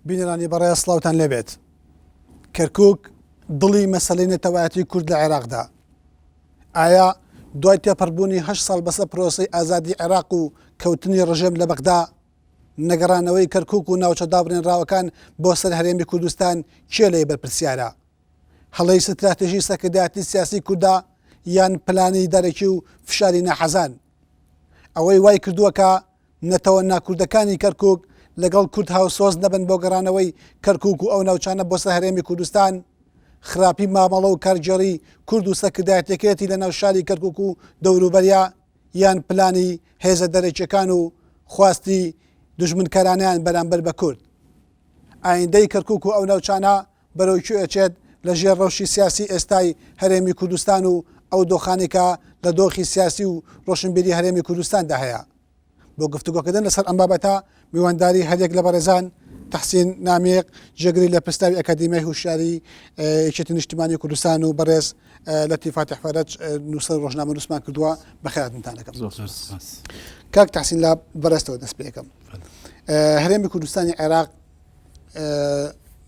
بینەرانی بەڕێز سڵاوتان لێبێت. کەرکک دڵی مەسەلەی نەتەوایەتی کورد لە عێراقدا. ئایا دوای تێپەڕبوونی هەشت ساڵ بەسەر پرۆسەی ئازادی عێراق و کەوتنی ڕژێم لە بەغدا، نەگەڕانەوەی کەرکک و ناوچە دابڕێنراوەکان بۆ سەر هەرێمی کوردستان کێ لێی بەرپرسیارە؟ هەڵەی ستراتیژی سەرکردایەتی سیاسی کوردە یان پلانی دەرەکی و فشاری ناحەزان؟ ئەوەی وای کردووە کە نەتەوە ناکوردەکانی کەرکوک لەگەڵ کورد هاوسۆز نەبن بۆ گەڕانەوەی کەرکوک و ئەو ناوچانە بۆ سەر هەرێمی کوردستان، خراپی مامەڵە و کارگێڕی کورد و سەرکردایەتیەکەیەتی لەناو شاری کەرکوک و دەوروبەریا یان پلانی هێزە دەرەکیەکان و خواستی دوژمنکارانەیان بەرامبەر بە کورد. ئایندەی کەرکوک و ئەو ناوچانە بەرەو کوێ ئەچێت لە ژێر ڕەوشی سیاسی ئێستای هەرێمی کوردستان و ئەو دۆخانەی کە لە دۆخی سیاسی و ڕۆشنبیری هەرێمی کوردستاندا هەیە؟ بۆ گفتوگۆکردن لەسەر ئەم بابەتە میوانداری هەریەک لە بەڕێزان تەحسین نامیق جێگری لێپرسراوی ئەکادیمیای هوشیاری یەکێتی نیشتیمانی کوردستان و بەڕێز لەتیف فاتح فەرەج نووسەر ڕۆژنامەنووسمان کردووە. بەخێرهاتنتان دەکەم. کاک تەحسین لە بەڕێزتەوە دەست پێ ئەکەم. هەرێمی کوردستانی عێراق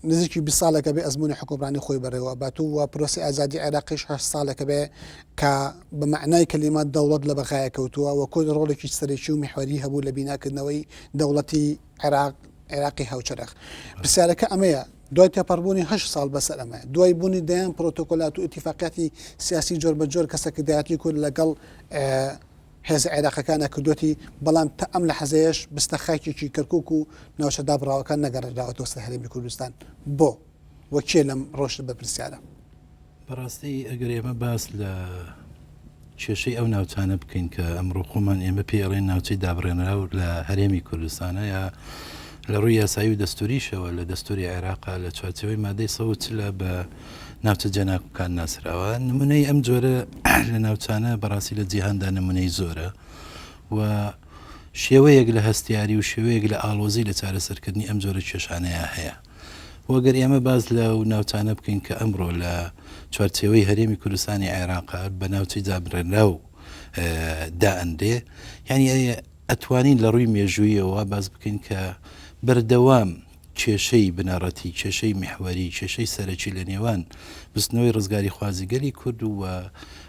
نزیکی 20 ساڵێکە بێ ئەزمموی حکومڕانی خۆی بەڕێوە بات و پرۆسی ئازادی عێراقیش هە ساڵێکە بێ کە بە معنای کەلیمات دەوڵەت لە بەغایە کەوتووە و کورد ڕۆڵێکی سەرەکی و میحوەری هەبوو لە بیناکردنەوەی دەوڵەتی عێراق عێراقی هاوچەرخ. پرسیارەکە ئەمەیە دوای تێپەڕبوونی هە ساڵ بەسەر ئەمە دوای بوونی دەیان پرۆتۆکۆلات و ئیتیفاقیاتی سیاسی جۆر بە جۆر کە سەرکردایەتی کورد لەگەڵ هێزە عێراقیەکانا کردوەتی، بەڵام تا ئەم لەحزەیەش بستە خاکێکی کەرکوک و ناوچە دابڕاوەکان نەگەڕێنراوەتەوە سەر هەرێمی کوردستان. بۆ؟ و کێ لەم ڕەوشە بەرپرسیارە؟ بەڕاستی ئەگەر ئێمە باس لە کێشەی ئەو ناوچانە بکەین کە ئەمڕۆ خۆمان ئێمە پێی ئەڵێن ناوچەی دابڕێنراو لە هەرێمی کوردستانە یا لە ڕووی یاسایی و دەستوریشەوە لە دەستوری عێراقا لە چوارچێوەی مادەی 140 بە ناوچە جێناکۆکان ناسراوە. نمونەی ئەم جۆرە لە ناوچانە بەڕاستی لە جیهاندا نمونەی زۆرە و شێوەیەک لە هەستیاری و شێوەیەک لە ئاڵۆزی لە چارەسەرکردنی ئەم جۆرە کێشانەیە هەیە. وەگەر ئێمە باز لە و ناوچانە بکەین کە ئەمڕۆ لە چوارچێوەی هەرێمی کوردستانی عێراقا بە ناوچەی دابڕێنراو دائەنرێ یعنی ئەتوانین لە ڕووی مێژوویەوە باس بکەین کە بەردەوام کێشەی بنەڕەتی، کێشەی میحوەری، کێشەی سەرەکی لە نێوان بزوتنەوەی ڕزگاریخوازی گەلی کورد و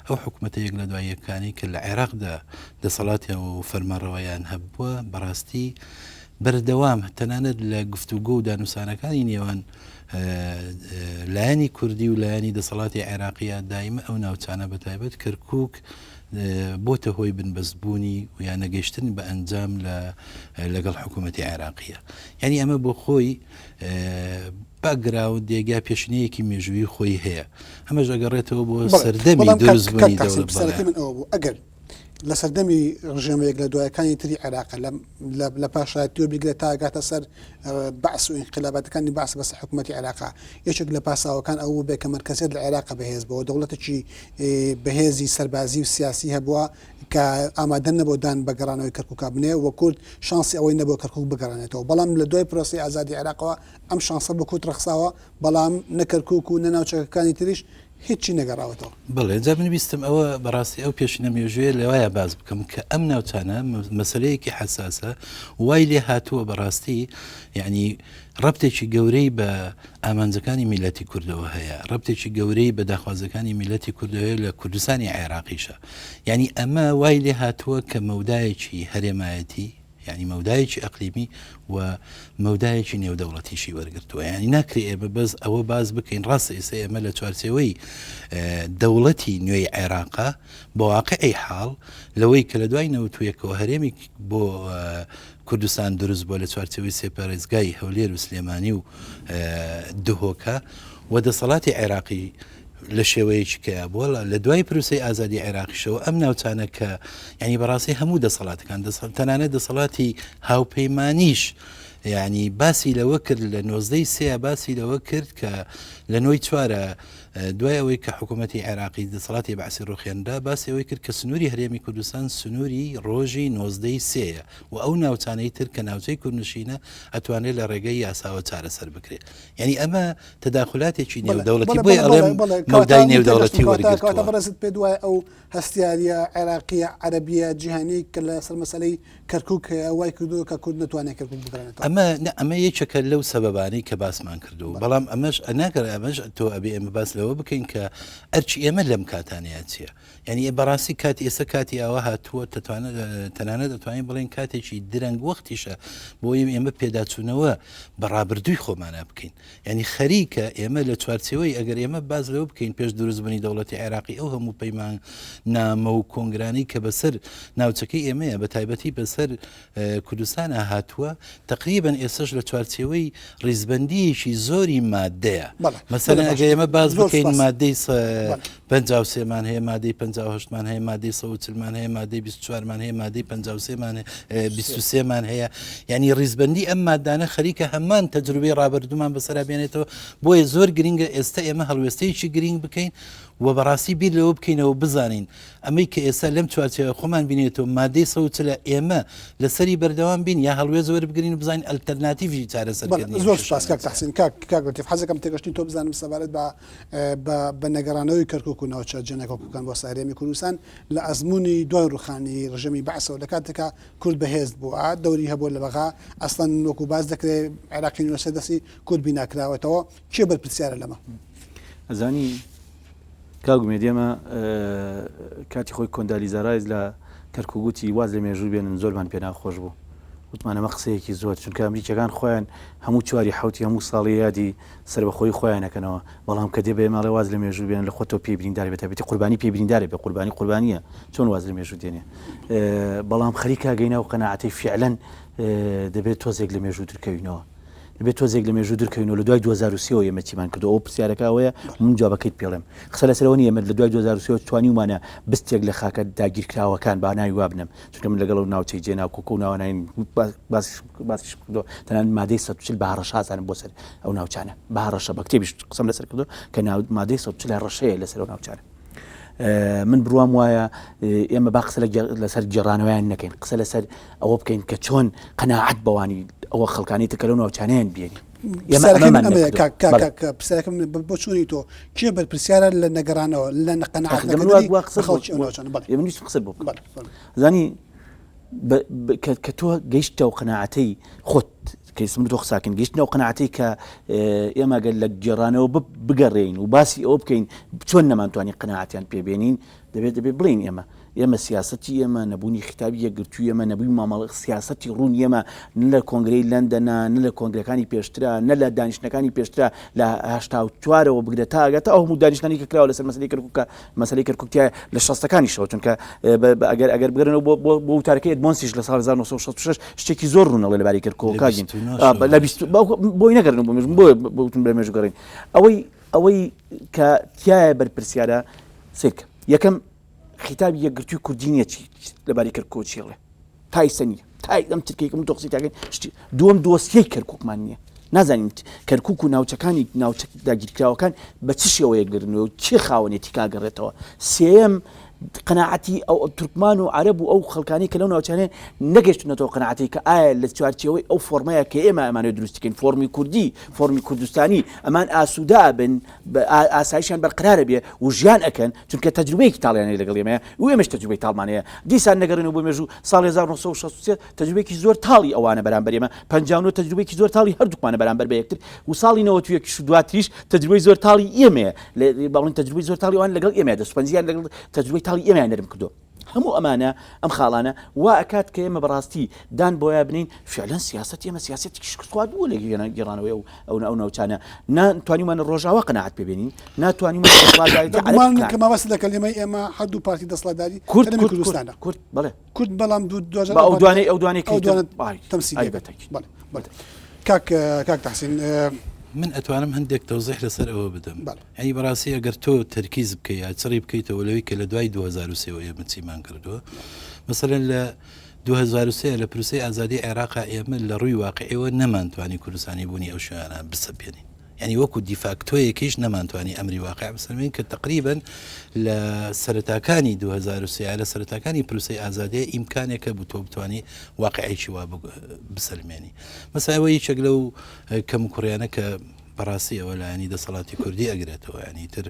ئەو حکومەتە یەک لە دوای یەکانەی کە لە عێراقدا دەسەڵاتیان و فەرمانڕەوایان هەبووە، بەڕاستی بەردەوام تەنانەت لە گفتوگۆ و دانوسانەکانی نێوان لایەنی کوردی و لایەنی دەسەڵاتی عێراقیە دایمە ئەو ناوچانە بە تایبەت کەرکوک بۆتە هۆی بنبەستبوونی و یا نەگەیشتن بە ئەنجام لە لەگەڵ حکوومەتی عێراقیە. یانی ئەمە بۆ خۆی باکگراوندێک یا پێشینەیەکی مێژوویی خۆی هەیە. ئەمەش ئەگەڕێتەوە بۆ سەردەمی دروستبوونی دەوڵەت. پرسیارەکەی من ئەوە بوو ئەگەر لە سەردەمی ڕژێمە یەک لە دوایەکانی تری عێراق لە پاشایەتیەوە بیگرە تا گاتە سەر بەعس و ئینقلاباتەکانی بەعس بەسەر حکوومەتی عێراق یەکێک لە پاساوەکان ئەوە بێ کە مەرکەزیەت لە عێراق بەهێز بووە دەوڵەتێکی بەهێزی سەربازی و سیاسی هەبووە کە ئامادە نەبوو دان بە گەڕانەوەی کەرکوکا بنێ و کورد شانسی ئەوەی نەبوو کەرکوک بگەڕێنێتەوە بەڵام لە دوای پرۆسەی ئازادی عێراقەوە ئەم شانسە بۆ کورد ڕەخساوە بەڵام نە کەرکوک و نە ناوچەکەکانی تریش هیچی نەگەڕاوەتەوە. بەڵێ جا من ویستم ئەوە بەڕاستی ئەو پێشینە مێژوویە لەوایە باس بکەم کە ئەم ناوچانە مەسەلەیەکی حەساسە وای لێ هاتووە بەڕاستی یعنی ڕەبتێکی گەورەی بە ئامانجەکانی میللەتی کوردەوە هەیە، ڕەبتێکی گەورەی بە داخوازەکانی میللەتی کوردەوە هەیە لە کوردستانی عێراقیشە. یانی ئەمە وای لێ هاتووە کە مەودایەکی هەرێمایەتی، یانی مەودایەکی ئەقلیمی و مەودایەکی نێودەوڵەتیشی وەرگرتووە. یانی ناکرێ ئێمە بەس ئەوە باس بکەین، ڕاستە ئێستا ئێمە لە چوارچێوەی دەوڵەتی نوێی عێراقا بە واقعی حاڵ لەوەی کە لە دوای نەوتویەکەوە هەرێمی بۆ کوردستان دروست بووە لە چوارچێوەی سێ پارێزگای هەولێر و سلێمانی و دهۆکە و دەسەڵاتی عێراقی لە شێوەیەکی کەیا بووە لە دوای پروسەی ئازادی عێراقیشەوە ئەم ناوچانە کە ینی بەڕاستی هەموو دەسەڵاتەکان تەنانەت دەسەڵاتی هاوپەیمانیش ینی باسی لەوە کرد لە نۆزدەی سێ باسی لەوە کرد کە لە نۆی چوارە. دوای ئەوەی کە حکوومەتی عێراقی دەسەڵاتی بەعسی ڕوخێنرا باسی ئەوەی کرد کە سنووری هەرێمی کوردستان سنووری ڕۆژی نۆزدەی سێیە و ئەو ناوچانەی تر کە ناوچەی کوردنشینە ئەتوانێت لە ڕێگەی یاساوە چارەسەر بکرێت یعنی ئەمە تەداخلاتێکی نێودەوڵەتی بۆیە ئەڵێم مەودای نێودەوڵەتی وەرگرتووە. بەڕێزت پێت وایە ئەو هەستیارییە عێراقییە عەرەبییە جیهانیەی کە لەسەر مەسەلەی کەرکوک هەیە وای کردووە کە کورد نەتوانێت کەرکوک بگەڕێنێتەوە؟ ئەمە نا ئەمە یەکێکە لەو سەبەبانەی کە باسمان کردووە بەڵام ئەمەش ناگەر ئەمەش تۆ ئەبێ ئێمە باس لەوە بکەین کە ئەرکی ئێمە لەم کاتانەیە چییە یعنی بەڕاستی کاتی ئێستا کاتی ئاوا هاتووە تەتوانێت تەنانەت دەتوانین بڵێن کاتێکی درەنگ وەختیشە بۆ ئێمە پێداچوونەوە بە ڕابردووی خۆمانە بکەین یانی خەریکە ئێمە لە چوارچێوەی ئەگەر ئێمە باس لەوە بکەین پێش دروستبوونی دەوڵەتی عێراقی ئەو هەموو پەیمان نامە و کۆنگرانەی کە بەسەر ناوچەکەی ئێمەیە بە تایبەتی بەسەر کوردستانە هاتووە تقریبن ئێستش لە چوارچێوەی ڕیزبندیەکی زۆری مادەیە مەسەلەن ئەگەر ئێمە باس بکەین مادەی 53 مان هەیە مادەی 58 مان هەیە مادەی 140 مان هەیە مادەی 24 مان هەیە مادەی 53 مان هەیە 23 مان هەیە یعنی ڕیزبندی ئەم مادانە خەریکە هەمان تەجروبەی ڕابردومان بەسەرا بێنێتەوە بۆیە زۆر گرنگە ئێستا ئێمە هەڵوێستەیەکی گرنگ بکەین و بەڕاستی بیر لەوە بکەینەوە بزانین ئەمەی کە ئێستا لەم چوارچێوە خۆمان بینێتەوە مادەی 140 ئێمە لەسەری بەردەوام بین یا هەڵوێست وەربگرین و بزانین ئەلتەرناتیڤی چارەسەرکردنی زۆر سوپاس کاک تەحسین کاک کاک لەتیف حەزەکەم تێگەشتنی تۆ بزانم سەبارەت بە بە بە نەگەڕانەوەی کەرکوک و ناوچە جێناکۆکەکان بۆ سەر هەرێمی کوردستان لە ئەزموونی دوای ڕوخانی ڕژێمی بەعسەوە لە کاتێکا کورد بەهێز بووە دەوری هەبووە لە بەغا ئەسڵەن وەکو باس دەکرێ عێراقی نوێ لەسەر دەستی کورد بینا کراوەتەوە کێ بەرپرسیارە لەمە؟ ئەزانی کاک ئومێد ئێمە کاتی خۆی کۆندالیزا ڕایس لە کەرکوک وتی واز لە مێژوو بێنن زۆرمان پێ ناخۆش بوو وتمان ئەمە قسەیەکی زۆر چونکە ئەمریکیەکان خۆیان هەموو چواری حوتی هەموو ساڵی یادی سەربەخۆی خۆیان ئەکەنەوە بەڵام کە دێ بە ئێمە ئەڵێ واز لە مێژوو بێنە لە خۆتەوە پێی بریندار بێ تایبەتی قوربانی پێی بریندارە بێ قوربانی قوربانیە چۆن واز لە مێژوو دێنێ بەڵام خەریکە گەینە و قەناعەتەی فعلەن دەبێت تۆزێک لە مێژوو درکەوینەوە دەبێت تۆزێک لە مێژوو درکەوینەوە لە دوای 2023 ئێمە چیمان کردو ئەو پرسیارەکە ئەوەیە من جوابەکەیت پێڵێم قسە لەسەرەوە نییە ئێمە لە دوای 2023 توانیومانە بستێک لە خاکە داگیرکراوەکان با ناوی وابنەم چونکە من لەگەڵ ناوچەی جێناکۆکە و ناوانین باسیش کردو تەنانەت مادەی 140 بە هەڕەشە ئازانم بۆ سەر ئەو ناوچانە بە هەڕەشە بە کتێبیش قسەم لەسەر کردو کە مادەی 140 هەڕەشەیە لەسەر ئەو ناوچانە من بڕوام وایە ئێمە با قسە لەسەر گێڕانەوەیان نەکەین قسە لەسەر ئەوە بکەین کە چۆن قەناعەت بەوانی ئەوە خەڵکانی تر کە لەو ناوچانەیان بێنین. پرسیارەکەم بۆچوونی تۆ کێ بەرپرسیارە لە نەگەڕانەوە لە نەقەناعەت خەڵکی ئەو ناوچانە؟ بەڵێ من قسە بۆ بکەم زانی کە تۆ گەیشتە و قەناعەتەی خۆت کە ئێستا من و تۆ قساکەین گەیشتنە ئەو قەناعەتەی کە ئێمە گەر لە گێڕانەوە بگەڕێین و باسی ئەوە بکەین چۆن نەمانتوانی قەناعەتیان پێ بێنین دەبێت دەبێت بڵێین ئێمە ئێمە سیاسەتی ئێمە نەبوونی خیتابی یەکگرتووی ئێمە نەبووی مامەڵە سیاسەتی ڕوون ئێمە نە لە کۆنگرەی لەندەنا نە لە کۆنگرەکانی پێشترا نە لە دانیشتنەکانی پێشترا لە 84ەوە بگرە تا ئەگاتە ئەو هەموو دانیشتنانی کە کراوە لەسەر مەسەلەی کەرکووک کە مەسەلەی کەرکوک تیایە لە شەستەکانیشەوە چونکە ئەگەر ئەگەر بگەرنەوە بۆ بۆ بۆ وتارەکەی ئەدمۆنسیش لە ساڵ 1966 شتێکی زۆر ڕوونەڵێ لەبارەی کەرکوک کاگین لە بیست بۆی نەگەرن بۆ مێژوو بۆ بۆ بە مێژوو گەڕین ئەوەی ئەوەی کە تیایە بەرپرسیارە سیرکە یەکەم خیتابی یەکگرتووی کوردی نییە چی لەبارەی کەرکوک چیڵێ تا ئیستا نییە تا ئەم ترکەی کە من تۆ قسەی تاکەین شتی دووەم دۆسیەی کەرکوکمان نییە نازانین کەرکوک و ناوچەکانی ناوچە داگیرکراوەکان بە چ شێوەیەک گرنەوە و چێ خاوەنێتی کاگەڕێتەوە سێیەم قەناعەتی ئەو تورکمان و عەرەب و ئەو خەڵکانی کە لەو ناوچانەیە نەگەشتونەتەوە قەناعەتی کە ئایا لە چوارچێوەی ئەو فۆرمەیە کە ئێمە ئەمانەوێت دروستی کەین فۆرمی کوردی فۆرمی کوردستانی ئەمان ئاسوودە بن ئاسایشیان بەرقرارە بێ و ژیان ئەکەن چونکە تەجروبەیەکی تاڵیان هەیە لەگەڵ ئێمەیە و ئێمەش تەجروبەی تاڵمان هەیە دیسان نەگەڕێنەوە بۆ مێژوو ساڵی 1963 تەجروبەیەکی زۆر تاڵی ئەوانە بەرامبەر ئێمە 59 تەجروبەیەکی زۆر تاڵی هەردووکمانە بەرامبەر بە یەکتر و ساڵی 91 و دواتریش تەجروبەی زۆر تاڵی ئێمەیە باڵین تەجروبەی زۆر تاڵی ئەوان لەگەڵ ئێمەیە دەستپەنجیان لەگەڵ تەجروبەی تاڵی ئێمەیان نەرم کردو هەموو ئەمانە ئەم خاڵانە وا ئەکات کە ئێمە بەڕاستی دان بۆیا بنین فعلەن سیاسەتی ئێمە سیاسەتێکی شکستخواردوو بووە لە گێڕانەوەی ئەو ئەو ئەو ناوچانە نا توانیومانە ڕۆژاوا قەناعەت پێ بێنین نا توانیومانە دەسەڵاتدارێتی عەرەب بەگومان کە مەبەست لە کەلیمەی ئێمە هەردوو پارتی دەسەڵاتداری کورد هەرێمی کورد کورد کوردستانە کورد بەڵێ کورد بەڵام دوو دواجار با ئەو ئەو پارتە دوانەی ئەو دوانەی ئەو کەی تر دوانە ئای تەمسیلی ئای ئەکەن بەتەکید بەڵێ بەڵێ کاک کاک تەحسین من ئەتوانم هەندێک تەوزیح لەسەر ئەوە بدەم بەڵێ یانی بەڕاستی ئەگەر تۆ تەرکیز بکەی یا چڕی بکەیتەوە لەوەی کە لە دوای 2003 ەوە ئێمە چیمان کردووە مەسەلەن لە 2003 لە پروسەی ئازادی عێراقا ئێمە لە ڕووی واقعیەوە نەمانتوانی کوردستانی بوونی ئەو شوێنانە بسەپێنین. یانی وەکو دیفاکتۆیەکیش نەمانتوانی ئەمری واقع بسەلمێنین کە تەقریبەن لە سەرەتاکانی 2023 لە سەرەتاکانی پروسەی ئازادیە ئیمکانێک هەبوو تۆ بتوانی واقعێکی وا بسەلمێنی. مەسەلەن ئەوە یەکێک لەو کەموکوڕیانە کە بەڕاستی ئەوە لایەنی دەسەڵاتی کوردی ئەگرێتەوە یانی تر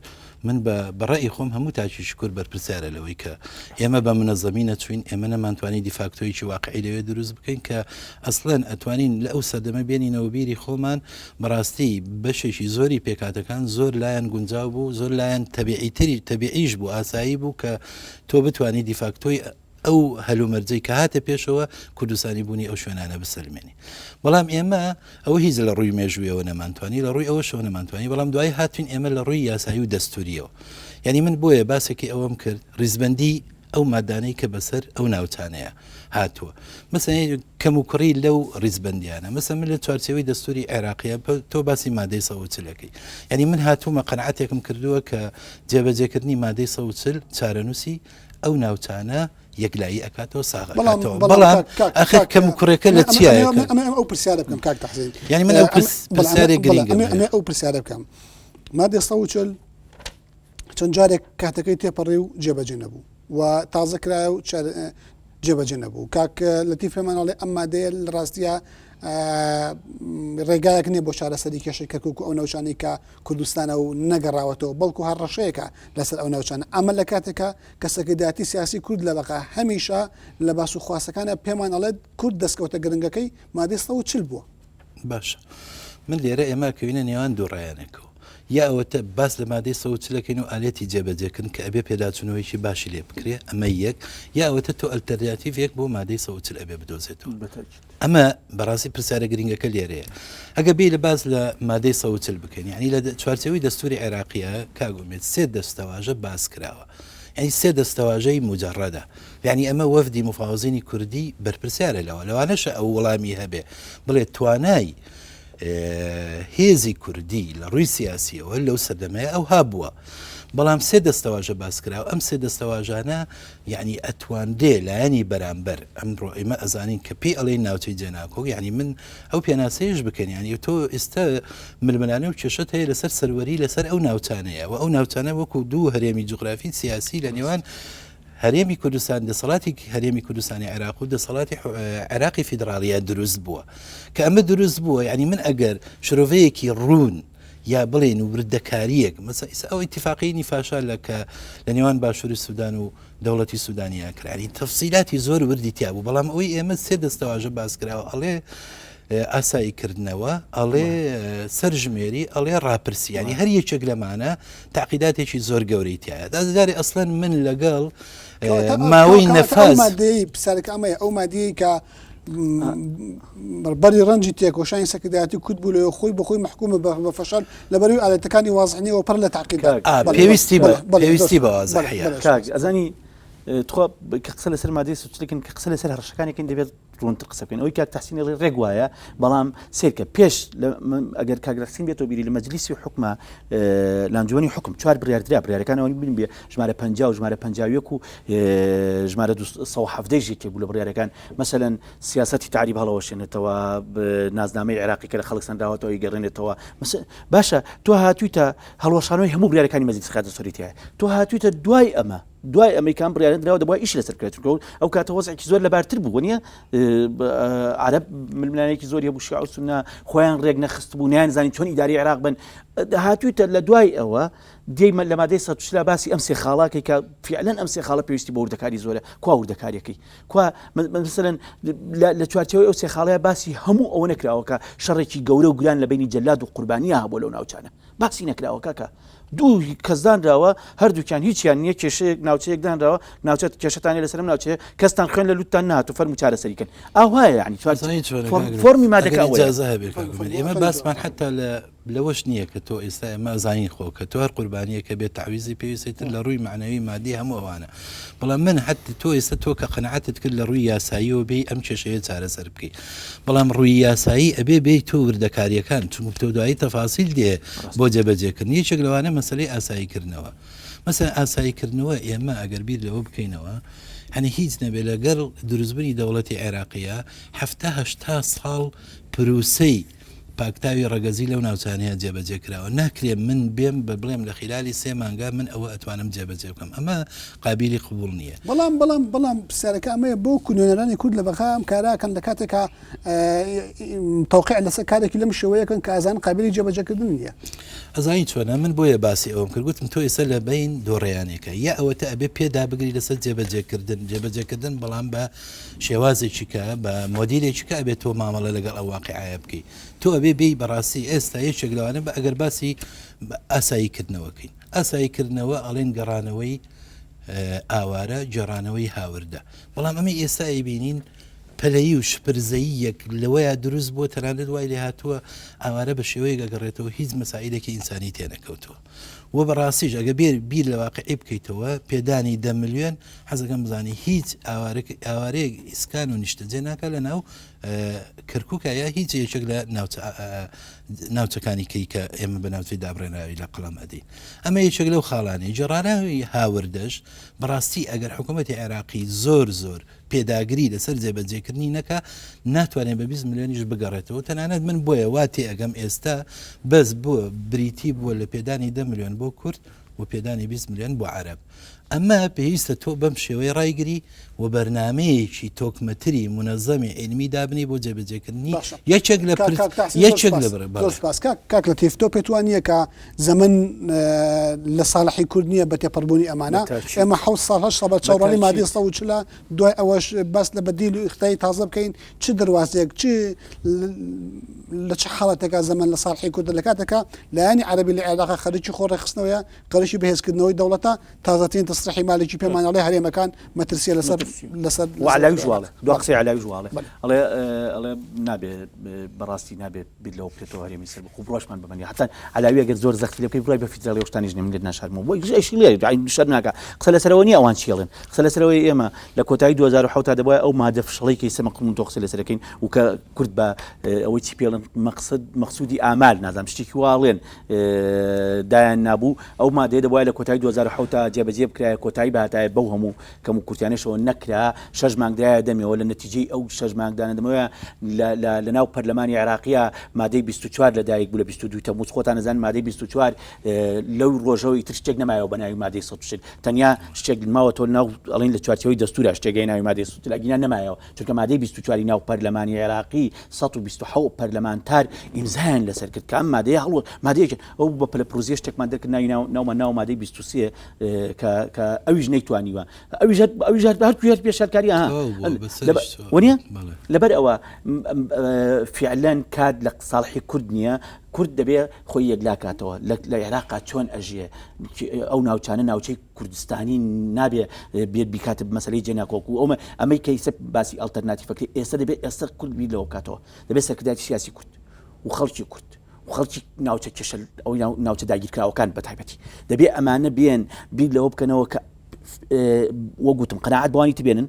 من بە بەڕێی خۆم هەموو تاکیشی کورد بەرپرسیارە لەوەی کە ئێمە بە منەزەمی نەچوین ئێمە نەمانتوانی دیفاکتۆیەکی واقعی لەوێ دروست بکەین کە ئەسڵەن ئەتوانین لە ئەو سەردەمە بێنینەوە بیری خۆمان بەڕاستی بەشێکی زۆری پێکاتەکان زۆر لایەن گونجاو بوو زۆر لایەن تەبیعیتری تەبیعیش بوو ئاسایی بوو کە تۆ بتوانی دیفاکتۆی ئەو هەلومەرجەی کە هاتە پێشەوە کوردستانی بوونی ئەو شوێنانە بسەلمێنی. بەڵام ئێمە ئەوە هیچ لە ڕووی مێژوویەوە نەمانتوانی، لە ڕووی ئەوەشەوە نەمانتوانی، بەڵام دوایی هاتوین ئێمە لە ڕووی یاسایی و دەستووریەوە. یانی من بۆیە باسێکی ئەوەم کرد، ڕیزبەندی ئەو مادانەی کە بەسەر ئەو ناوچانەیە هاتووە. مەسەلەن کەموکوڕی لەو ڕیزبەندیانە. مەسەلەن من لە چوارچێوەی دەستووری عێراقیە تۆ باسی مادەی 140 ئەکەی. یانی من هاتوومە قەناعەتێکم کردووە کە جێبەجێکردنی مادەی 140 چارەنووسی ئەو ناوچانە یەکلایی ئەکاتەوە ساغ ئەکاتەوە بەڵام ئەخر کەم و کوڕێکە لە چیایە ئەمە ئەو پرسیارە بکەم کاک تەحسین یعنی من ئەو پرسیارێک گرنگە ئەمە ئەو پرسیارە بکەم مادە 140 چەند جارێک کاتەکەی تێپەڕی و جێبەجێ نەبوو و تازە کرایە و جێبەجێ نەبوو کاک لەتیف پێمان ئەڵێ ئەم مادەیە لە ڕاستیە ڕێگایەک نییە بۆ چارەسەری کێشەی کەرکک و ئەو ناوچانەی کە کوردستانە و نەگەڕاوەتەوە بەڵکو هەڕەشەیەکە لەسەر ئەو ناوچانە ئەمە لە کاتێکە کە سەرکردایەتی سیاسی کورد لە بەغا هەمیشە لە باس و خواسەکانە پێمان ئەڵێت کورد دەستکەوتە گرنگەکەی مادەی 140 بووە. باشە من لێرە ئێمە کەوینە نێوان دوو ڕایانێکەوە یا ئەوەتە باس لە مادەی 140 ئەکەین و ئالێتی جێبەجێکردن کە ئەبێ پێداچوونەوەیەکی باشی لێ بکرێ ئەمە یەک یا ئەوەتە تۆ ئەلتەرناتیڤێک بۆ مادەی 140 ئەبێ بدۆزێتەوە. ئەمە بەڕاستی پرسیارە گرنگەکە لێرەیە. ئەگەر بێی لە باس لە مادەی 140 بکەین، یانی لە چوارچێوەی دەستووری عێراقییە کاک ئومێد سێ دەستەواژە باس کراوە. یانی سێ دەستەواژەی موجەڕەدە. یانی ئەمە وەفدی موفاوەزینی کوردی بەرپرسیارە لەوە. لەوانەشە ئەو وەڵامی هەبێ بڵێ توانای هێزی کوردی لە ڕووی سیاسیەوە لەو سەردەمەیە ئەوها بووە. بەڵام سێ دەستەواژە باس کراوە، ئەم سێ دەستەواژانە یەعنی ئەتوانرێ لایەنی بەرامبەر، ئەمڕۆ ئێمە ئەزانین کە پێی ئەڵێین ناوچەی جێناکۆک، یەعنی من ئەو پێناسەیەش بکەین، یەعنی تۆ ئێستا ململانێ و کێشەت هەیە لەسەر سەروەری لەسەر ئەو ناوچانەیە و ئەو ناوچانە وەکو دوو هەرێمی جوغرافی سیاسی لە نێوان هەرێمی کوردستان دەسەڵاتی هەرێمی کوردستانی عێراق و دەسەڵاتی عێراقی فیدراڵیە دروست بووە کە ئەمە دروست بووە یعنی من ئەگەر شرۆڤەیەکی ڕوون یا بڵێن وردەکارییەک، مەسەلەن ئیستا ئەو ئیتیفاقیەی نیفاشا لە کە لە نێوان باشووری سودان و دەوڵەتی سودانیا کرا یانی تەفسیلاتی زۆر وردی تیا بوو بەڵام ئەوەی ئێمە سێ دەستەواژە باس کراوە ئەڵێ ئاسایی کردنەوە ئەڵێ سەرژمێری ئەڵێ ڕاپرسی ینی هەر یەکێک لەمانە تاقیداتێکی زۆر گەورەی تایە دازداری ئەسڵەن من لەگەڵ ماوەی نەفاز مادەی پرسیارەکە ئەمەیە ئەو مادەیە کە بەری ڕەنجی تێکۆشانی سەرکردایەتی کورد بوو لەوێ خۆی بە خۆی مەحکومە بە فەشەل لەبەروی ئالەتەکانی وازح نییە و پڕ لە تاقیدە. پێویستی بە پێویستی بە وازحیە. کاک ئەزانی تخوا کە قسە لەسەر مادەی سوچلکن کە قسە لەسەر هەڕەشەکانێکن دەبێت ڕوونتر قسە بکەین ئەوی کاک تەحسینی ڕێ ڕێک وایە بەڵام سێرکە پێش ئەگەر کاک تەحسین بێتەوە بیری لە مەجلیسی حکومە لانجوانی حکم چوار بڕیاردرا بڕیارەکان ئەوەی بین بێ ژمارە 50 و ژمارە 51 و ژمارە 217 یەکێک بوو لە بڕیارەکان مەسەلەن سیاسەتی تەعریب هەڵەوەشێنێتەوە، نازنامەی عێراقی کە لە خەڵک سەندراوەتەوە ئەیگەڕێنێتەوە. باشە تۆ هاتوویتە هەڵوەشانەوەی هەموو بڕیارەکانی مەجلیسی خیانەت دەستووری تیایە. تۆ هاتوویتە دوای ئەمە دوای ئەمەی کام بڕیارە دراوە دەبووە ئیش لەسەر بکرێت چونکە ئەو کاتە وەزعێکی زۆر لەبارتر بوو نییە عەرەب ململانێکی زۆری هەبوو شیعە و سوننە خۆیان ڕێک نەخستبوو نەیانزانی چۆن ئیداری عێراق بن هاتوویتە لە دوای ئەوە دێی لە مادەی 140 باسی ئەم سێ خاڵاکەی کە فعلەن ئەم سێ خاڵە پێویستی بە وردەکاری زۆرە کوا وردەکاریەکەی کوا مەسەلەن لە چوارچێوەی ئەو سێ خاڵەیە باسی هەموو ئەوە نەکراوە کە شەڕێکی گەورە و گران لە بینی جەلاد و قوربانیە هەبوو لەو ناوچانە باسی نەکراوە کاکە دوو کەس دانراوە هەردووکیان هیچیان نییە کێشەیەک ناوچەیەک دانراوە ناوچە کێشەتانی لەسەرم ناوچەیە کەستان خوێن لە لوتتان نات و فەرموو چارەسەری کەن ئاوایە یعنی فۆرمی مادەکە ئێمە باسمان حتا لە لەوەش نییە کە تۆ ئێستا ئێمە ئەزانین خۆ کە تۆ هەر قوربانییەکە بێت تەعویزی پێویستە تر لە ڕووی مەعنەوی مادی هەموو ئەوانە بەڵام من هەت تۆ ئێستا تۆ کە قەناعەتت کرد لە ڕووی یاساییەوە بێی ئەم کێشەیە چارەسەر بکەی بەڵام ڕووی یاسایی ئەبێ بێی تۆ وردەکارییەکان چونکە تۆ دوایی تەفاسیل دێ بۆ جێبەجێکردن یەکێک لەوانە مەسەلەی ئاساییکردنەوە مەسەلەن ئاساییکردنەوە ئێمە ئەگەر بیر لەوە بکەینەوە هەنی هیچ نەبێ لەگەڵ دروستبوونی دەوڵەتی عێراقیە 70 80 ساڵ پروسەی. پاکتاوی ڕەگەزی لەو ناوچانەیە جێبەجێ کراوە. ناکرێ من بێم بە بڵێم لە خیلالی سێ مانگا من ئەوە ئەتوانم جێبەجێ بکەم. ئەمە قابیلی قبوڵ نییە. بەڵام بەڵام بەڵام پرسیارەکە ئەمەیە بۆ نوێنەرانی کورد لە بەغا ئەم کارە ئەکەن لە کاتێکا تەوقیع لەسەر کارێکی لەم شێوەیە کەن کە ئەزانن قابیلی جێبەجێکردن نییە. ئەزانی چۆنە من بۆیە باسی ئەوەم کرد گوتم تۆ ئێستا لە بەین دۆڕیانێکە یا ئەوەتە ئەبێ پێدا بگری لەسەر جێبەجێکردن جێبەجێکردن بەڵام بە شێوازێکی کە بە مۆدیلێکی کە ئەبێت تۆ مامەڵە لەگەڵ ئەو واقعایە بکەی تۆ ئەبێ بێی بەڕاستی ئێستا یەکێک لەوانە بە ئەگەر باسی ئاساییکردنەوەکەین ئاساییکردنەوە ئەڵێن گەڕانەوەی ئاوارە گێڕانەوەی هاوردە بەڵام ئەمەی ئێستا ئەیبینین پەلەیی و شپرزەییەک لەوەیا دروست بووە تەنانەت وای لێ هاتووە ئاوارە بە شێوەیەک ئەگەڕێتەوە هیچ مەسائیلێکی ئینسانی تێنەکەوتووە و بەڕاستیش ئەگە بێر بیر لە واقعی بکەیتەوە پێدانی دە ملیۆن حەزەکەم بزانی هیچ ئاوارەیەک ئیسکان و نیشتەجێ ناکە لە ناو کەرکووکە یا هیچ یەکێک لە ناوچەکانی کەی کە ئێمە بە ناوچەی دابڕێنراوی لە قەڵەم ئەدەین ئەمە یەکێک لەو خاڵانەی جێڕاراوی هاوردەش بەڕاستی ئەگەر حکوومەتی عێراقی زۆر زۆر پێداگری لەسەر جێبەجێکردنی نەکا ناتوانێت بە 20 ملیۆنیش بگەڕێتەوە تەنانەت من بۆیە وا تێئەگەم ئێستا بەس بۆ بریتی بووە لە پێدانی 10 ملیۆن بۆ کورد و پێدانی 20 ملیۆن بۆ عەرەب ئەمە پێویستە تۆ بەم شێوەیە ڕایگری و بەرنمەیەکی تۆکمەتری منەزەمی عیلمی دابنی بۆ جێبەجێکردنی یەکێک لە یەکێک لە بڕ سپاس کاک لەتیف تۆ پێت وانییە کە زەمەن لە ساڵحی کورد نییە بە تێپەڕبوونی ئەمانە ئێمە حەوت ساڵ هەشت ساڵ بە چاوەڕوانی مادەی 140 دوای ئەوەش باس لە بەدیل و ئیختای تازە بکەین چ دەروازەیەک چ لە چ حاڵەتێکا زەمەن لە ساڵحی کوردە لە کاتێکا لایەنی عەرەبی لە عێراقا خەریکی خۆ ڕێکخستنەوەیە خەریکی بەهێزکردنەوەی دەوڵەتە تازەترین تەسریحی مالکی پێمان ئەڵێ هەرێمەکان مەترسیە لەسەر لەسەر وعلاویش واڵێ دو قسەی علاویش واڵێ ئەڵێ ئەڵێ نابێ بەڕاستی نابێ بیر لەوە بکرێتەوە هەرێمی سەربەخۆ بڕواشمان بەمە نیە حتا علاوی ئەگەر زۆر زەختی لێ بکەی بڕای بە فیدراڵی ئەو شتانیش نیە من لێت ناشارمەوە بۆ ئیشی لێ شەر ناکا قسە لەسەرەوە نیە ئەوان چی ئەڵێن قسە لەسەرەوەی ئێمە لە کۆتایی 2007 دەبوایە ئەو مادە فشڵەی کە ئیستا مەقسود تۆ قسە لەسەرەکەین و کە کورد بە ئەوەی چی پێڵن مەقسد مەقسودی ئامال نازانم شتێکی واڵێن دایان نابوو ئەو مادەیە دەبوایە لە کۆتایی 2007 جێبەجێ بکرایە کۆتایی بهاتایە بەو هەموو کەم و کورتیانەشەوە نەکرا، شەش مانگ درایە دەمەوە، لە نەتیجەی ئەو شەش مانگ دانەدەمەوە لە ناو پەرلەمانی عێراقیە مادەی 24 لە دایک بوو لە 22 تەموز خۆتان ئەزانن مادەی 24 لەو ڕۆژەوە ئیتر شتێک نەمایەوە بە ناوی مادەی 140 تەنیا شتێک ماوەتەوە ناو ئەڵێن لە چوارچێوەی دەستورا شتێک هەیە ناوی مادەی 140 ئەگینا نەمایەوە چونکە مادەی 24 ناو پەرلەمانی عێراقی 127 پەرلەمانتار ئیمزایان لەسەر کرد کە ئەم مادەیە هەڵوە مادەیەک ئەو بە پەلەپڕوزیە شتێکمان دەرکرد ناوی ناو ناومان ناو مادەی 23 کە کە ئەویش نەیتوانیوە ئەویش ئەویش هەر کوێر پێشارکاری ها وەنیە لەبەر ئەوە فعلەن کات لە ساڵحی کورد نییە کورد دەبێ خۆی یەکلاکاتەوە لە عێراقا چۆن ئەژیێ ئەو ناوچانە ناوچەی کوردستانی نابێ بێت بیکاتە مەسلەی جێناکۆک و ئەومە ئەمەی کەیسە باسی ئەلتەرناتیفەکەی ئێستا دەبێت ئێستا کورد بیر لەوە بکاتەوە دەبێت سەرکردایەتی سیاسی کورد و خەڵکی کورد و خەڵکی ناوچە کێشە ئەو ناوچە داگیرکراوەکان بە تایبەتی دەبێ ئەمانە بێن بیر لەوە بکەنەوە کە وەگوتم قەناعەت بەوانی تبێنن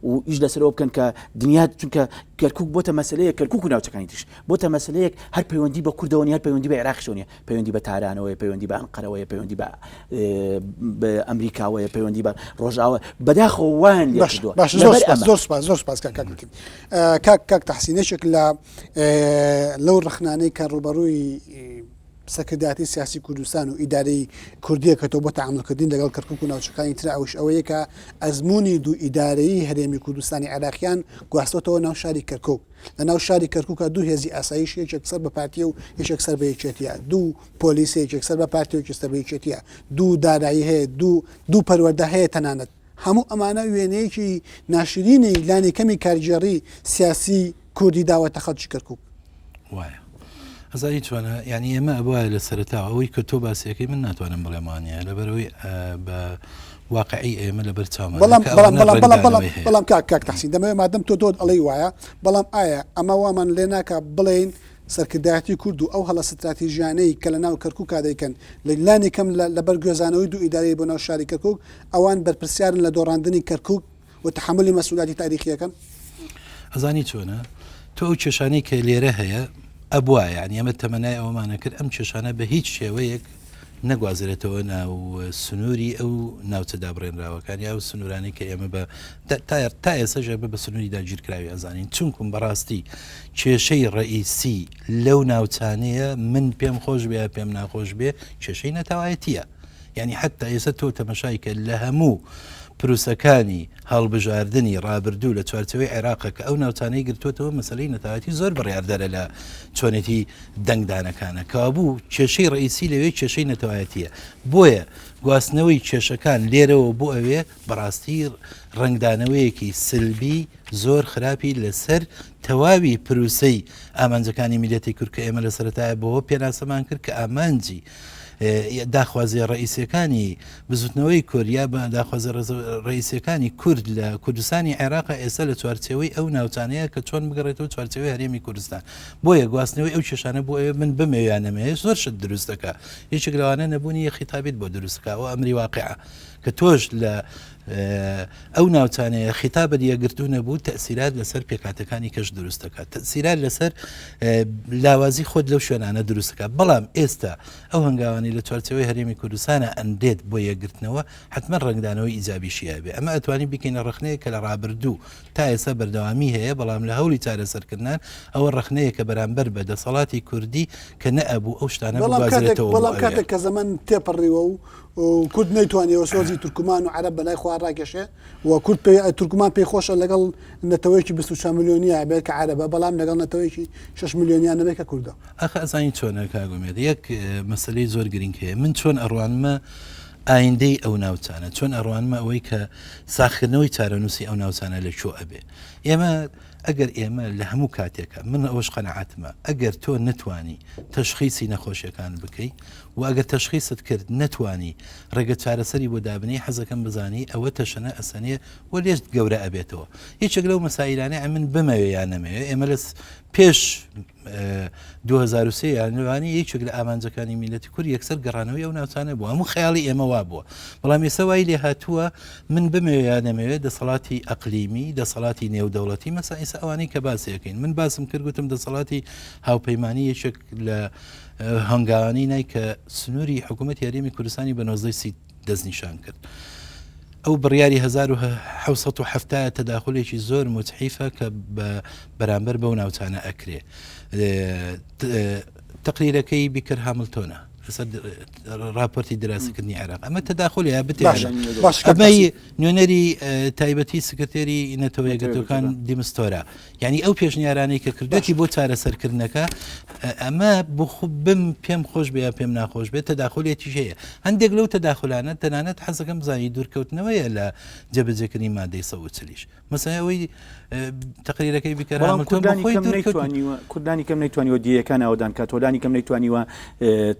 و ئیش لەسەرەوە بکەن کە دنیا چونکە کەرکک بۆتە مەسلەیە کەرکک و ناوچەکانی تریش بۆتە مەسلەیەک هەر پەیوەندی بە کوردەوە هەر پەیوەندی بە عێراقیشەوە نیە پەیوەندی بە تارانەوەی پەیوەندی بە ئەنقەرەوەی پەیوەندی بە ئەمریکاوەیە پەیوەندی بە ڕۆژاوە بەداخەوە وان لێ باش زۆر سپاس زۆر سپاس کاک کاک کاک تەحسین یەکێک لە لەو ڕەخنانەی کە ڕووبەڕووی سەرکردایەتی سیاسی کوردستان و ئیدارەی کوردیە کە تۆ بۆ تەعامولکردن لەگەڵ کەرکوک و ناوچەکانی تر ئەوش ئەوەیە کە ئەزمموی دوو ئیدارەیی هەرێمی کوردستانی عێراقیان گواستۆتەوە ناو شاری کەرکوک لە ناو شاری کەرکوکە دوو هێزی ئاسایش یەکێک سەر بە پارتیە و یەکێک سەر بە یەکێتیە دوو پۆلیس یەکێک سەر بە پارتی و یەکێک سەر بە یەکێتیە دوو دارایی هەیە دوو دوو پەروەردە هەیە تەنانەت هەموو ئەمانە وێنەیەکی ناشرینی لانی کەمی کارگێڕی سیاسی کوردی داوەتە خەڵکی کەرکوک. وایە. ئەزانی چۆنە یعنی ئێمە ئەبواە لە سەرەتا ئەوەی کە تۆ باسیەکەی من ناتوانم بڵێم وانە لەبەرەوەی بە واقعی ئێمە لەبەر چاومان بەڵام بەڵام بەڵام بەڵام بەڵام بەڵام کاک کاک تەحسین دەمەوێت مادەم تۆ دۆت ئەڵێی وایە بەڵام ئایا ئەمە وامان لێ ناکا بڵێین سەرکردایەتی کورد و ئەو هەڵە ستراتیژیانەی کە لە ناو کەرکوکا دەیکەن لە لانی کەم لەبەر گوێزانەوەی دوو ئیدارەی بۆ ناو شاری کەرکوک ئەوان بەرپرسیارن لە دۆڕاندنی کەرکوک و تەحەمولی مەسئولیاتی تاریخیەکەن؟ ئەزانی چۆنە تۆ ئەو کێشانەی کە لێرە هەیە ئەبوا یعنی ئەمە تەمەنای ئەوەمانە کرد ئەم کێشانە بە هیچ شێوەیەک نەگوازرێتەوە ناو سنووری ئەو ناوچە دابڕێنراوەکان یا ئەو سنوورانەی کە ئێمە بە تا ئێستا ئێمە بە سنووری داگیرکراوی ئەزانین چونکم بەڕاستی کێشەی ڕئیسی لەو ناوچانەیە من پێم خۆش بێ پێم ناخۆش بێ کێشەی نەتەوایەتیە یعنی حتا ئێستا تۆ تەمەشای کە لە هەموو پروسەکانی هەڵبژاردنی ڕابردوو لە چوارچێوەی عێراقە کە ئەو ناوچانەی گرتووەتەوە مەسەلەی نەتەوایەتی زۆر بڕیاردەرە لە چۆنێتی دەنگدانەکانە کەوابوو کێشەی ڕئیسی لەوێ کێشەی نەتەوایەتیە بۆیە گواستنەوەی کێشەکان لێرەوە بۆ ئەوێ بەڕاستی ڕەنگدانەوەیەکی سلبی زۆر خراپی لەسەر تەواوی پروسەی ئامانجەکانی میلەتی کورد کە ئێمە لە سەرەتایە بەوە پێناسەمان کرد کە ئامانجی داخوازیە ڕئیسیەکانی بزوتنەوەی کورد یا بە داخوازە ڕئیسیەکانی کورد لە کوردستانی عێراق ئێستا لە چوارچێوەی ئەو ناوچانەیە کە چۆن بگەڕێتەوە چوارچێوەی هەرێمی کوردستان بۆیە گواستنەوەی ئەو کێشانە بۆ ئەوێ من بمەوێ یان نەمەوێ زۆر شت دروست دەکا یەکێک لەوانە نەبوونی خیتابیت بۆ دروست دەکا ئەوە ئەمری واقعە کە تۆش لە ئەو ناوچانەیە خیتابت یەکگرتوو نەبوو تەسیرات لەسەر پێکاتەکانی کەش دروست دەکات تەسیرات لەسەر لاوازی خۆت لەو شوێنانە دروست دەکات بەڵام ئێستا ئەو هەنگاوانی لە چوارچێوەی هەرێمی کوردستانە ئەندێت بۆ یەکگرتنەوە حتمما ڕەنگدانەوەی ئیجابیشی هەبێ ئەمە ئەتوانین بیکەینە ڕەخنەیە کە لە ڕابردوو تا ئێستا بەردەوامی هەیە بەڵام لە هەوڵی چارەسەرکردنان ئەوە ڕەخنەیە کە بەرامبەر بە دەسەڵاتی کوردی کە نەئەبوو ئەو شتانە بگوازرێتەوە بەڵام کاتێک کە زەمەن تێپەڕیوە و کورد نەیتوانیەوە سۆزی تورکمان و عەرەب بەلای خۆیان ڕاکێشێ و کورد پێ تورکمان پێی خۆشە لەگەڵ نەتەوەیەکی 24 ملیۆنیا بێت کە عەرەبە بەڵام لەگەڵ نەتەوەیەکی 6 ملیۆنیا نەبێت کە کوردە. ئاخ ئەزانی چۆنە کاک ئومێد یەک مەسەلەی زۆر گرنگ هەیە من چۆن ئەڕوانمە ئایندەی ئەو ناوچانە چۆن ئەڕوانمە ئەوەی کە ساخکردنەوەی چارەنووسی ئەو ناوچانە لە کوێ ئەبێ ئێمە ئەگەر ئێمە لە هەموو کاتێکە من ئەوەش قەنەعاتمە ئەگەر تۆ نەتوانی تەشخیسی نەخۆشیەکان بکەی و ئەگەر تەشخیست کرد نەتوانی ڕێگە چارەسەری بۆ دابنێی حەزەکەم بزانی ئەوە تەشەنە ئەسەنێ و لێشت گەورە ئەبێتەوە یەکێک لەو مەسایلانەی ئەمن بمەوێ یان نەمەوێ ئێمە لە پێش 2023 یان لەوانی یەکێک لە ئامانجەکانی میلەتی کورد یەکسەر گەڕانەوەی ئەو ناوچانە بوو هەموو خەیاڵی ئێمە وا بووە بەڵام ئێستا وای لێ هاتووە من بمەوێ یا نەمەوێ دەسەڵاتی ئەقلیمی دەسەڵاتی نێودەوڵەتی مەسا ئێستا ئەوانەی کە باسیەکەین من باسم کرد گوتم دەسەڵاتی هاوپەیمانی یەکێک لە هەنگاوانەی نای کە سنووری حکوومەتی هەرێمی کوردستانی بە 19 سی دەستنیشان کرد. ئەو بڕیاری 1970 تەداخلێکی زۆر متحیفە کە بە بەرامبەر بەو ناوچانە ئەکرێ. تقریرەکەی بیکەر هاملتۆنە لەسەر راپۆرتی دراسەکردنی عێراق ئەمە تەداخلی یا بتێ ئەمەی نوێنەری تایبەتی سکرتێری نەتەوە یەکگرتووەکان دیمستۆرا یعنی ئەو پێشنیارانەی کە کردێتی بۆ چارەسەرکردنەکە ئەمە بم پێم خۆش بێ یا پێم ناخۆش بێت تەداخلێتیش هەیە هەندێک لەو تەداخلانە تەنانەت حەزەکەم بزانی دوورکەوتنەوەیە لە جێبەجێکردنی مادەی 140 مەسەلەن ئەوەی تەقریرەکەی بیکەر بەڵام کوردانی کەم نەیتوانیوە کوردانی کەم نەیتوانیوە دیەکان ئاوەدان کات تۆلانی کەم نەیتوانیوە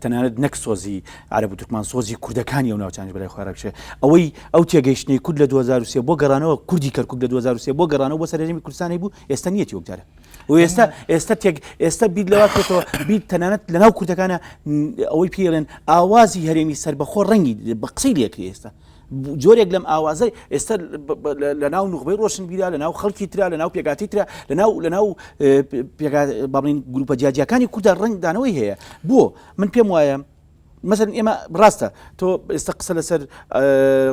تەنانەت نەک سۆزی عەرەب و تورکمان سۆزی کوردەکانی ئەو ناوچانش بەلای خۆیان ڕابکشێ ئەوەی ئەو تێگەیشتنەی کورد لە 2003 بۆ گەڕانەوە کوردی کەرکوک لە 2003 بۆ گەڕانەوە بۆ سەر هەرێمی کوردستان هەیبوو ئێستا نیەتی وەک جاران و ئێستا ئێستا تێک ئێستا بیر لەوە کرێتەوە بیر تەنانەت لەناو کوردەکانە ئەوەی پێڵێن ئاوازی هەرێمی سەربەخۆ ڕەنگی بە قسەی لێکرێ ئێستا جۆرێک لەم ئاوازەی ئێستا لە ناو نوخبەی ڕۆشنبیرا لە ناو خەڵکی ترا لە ناو پێکاتی ترا لە ناو لە ناو بابلین گروپە جیاجیاکانی کووردا ڕەنگدانەوەی هەیە بۆ من پێم وایە مەسەن ئێمە ڕاستە تۆ ئێستا قسە لەسەر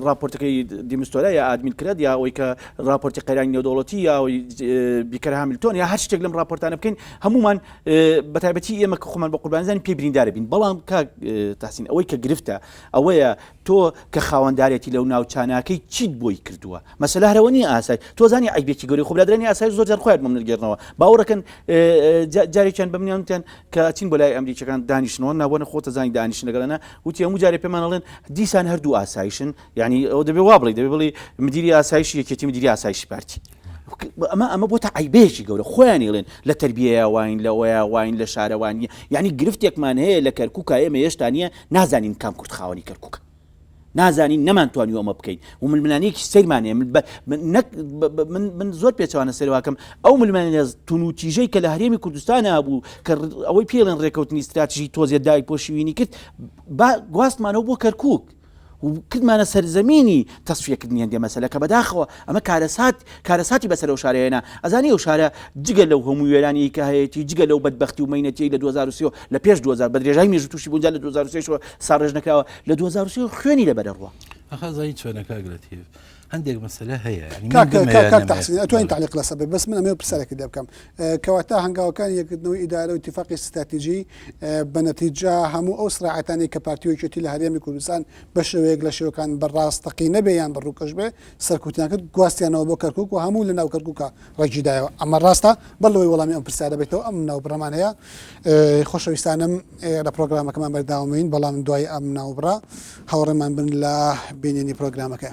راپۆرتەکەی دیمستۆرا یا ئادمین کرد یا ئەوەی کە راپۆرتی قەیرانی نێودەوڵەتی یا ئەوەی بیکەر هامیلتۆن یا هەر شتێک لەم راپۆرتانە بکەین هەمومان بەتایبەتی ئێمە کە خۆمان بە قوربانزانی پێ بریندارە بین بەڵام کاک تاسین ئەوەی کە گرفتە ئەوەیە تۆ کە خاوەندارێتی لەو ناوچانەکەی چیت بۆی کردووە مەسەلە هەرەوە نییە ئاسای تۆ زانی عیبێکی گەورەی خۆ برادەرانی ئاسای زۆر جار خۆیان بۆ من گێڕنەوە باوەڕەکەن جارێکیان بە منیان وتیان کە ئەچین بۆ لای ئەمریکیەکان دانیشتنەوە ناوەنە خۆتە زانی دانیشتن لەگەڵەنە وتی هەموو جارێ پێمان ئەڵێن دیسان هەردوو ئاسایشن یعنی ئەو دەبێ وا بڵێ دەبێ بڵێ مدیری ئاسایشی یەکێتی مدیری ئاسایشی پارتی ئەمە ئەمە بۆتە عیبەیەکی گەورە خۆیان ئەڵێن لە تربیەیە واین لە ئەوەیە واین لە شارەوانیە یعنی گرفتێکمان هەیە لە کەرکووکە ئێمە هێشتا نییە نازانین کام کورد خاوەنی کەرکووکە نازانین نەمانتوانیوە ئەمە بکەین و ململانێکی سەیرمان هەیە نەک من من زۆر پێچوانە سەرواکەم ئەو ململانێ تونوتیژەی کە لە هەرێمی کوردستان هەبوو کە ئەوەی پێڵێن ڕێکەوتنی استراتژی تۆزێ دای پۆشیوینی کرد با گواستمانەوە بۆ کەرکک. و کردمانە سەرزەمینی تەسفیەکردنی هەندێ مەسەلە کە بەداخەوە ئەمە کارەسات کارەساتی بەسەر ئەو شارە هێنا ئەزانی ئەو شارە جگە لەو هەموو وێرانیی کە هەیەتی جگە لەو بەدبەختی و مەینەتیەی لە 2023 لە پێش 2000 بە درێژای مێژوو تووشی بوون جا لە 2023 شەوە ساڕێژ نەکراوە لە 2023 خوێنی لەبەرە ڕوا. ئەخە ئەزانی چۆنە کاک لەتیف هەندێک مەسەلە هەیە یانی من کاک بمەوێ کاک کاک نەمەوێ. تەحسین ئەتوانی بەڵێ. تەعلیق لەسەر بێ بەس من ئەمەوێ پرسیارێکت لێ بکەم کەواتە هەنگاوەکانی یەکگرتنەوەی ئیدارە و ئیتیفاقی ستراتیجی بە نەتیجە هەموو ئەو سراعەتانەی کە پارتی و یەکێتی لە هەرێمی کوردستان بە شێوەیەک لە شێوەکان بە ڕاستەقینە بێ یان بە ڕووکەش بێ سەرکوتیان کرد گواستیانەوە بۆ کەرکوک و هەموو لە ناو کەرکوکا ڕەگیدایەوە ئەمە ڕاستە بەر لەوەی وەڵامی ئەم پرسیارە بێتەوە ئەم ناوبڕەمان هەیە خۆشەویستانم لە پرۆگرامەکەمان بەرداوامین بەڵام دوای ئەم ناوبڕە هاوڕێمان بن لە بینینی پرۆگرامەکە.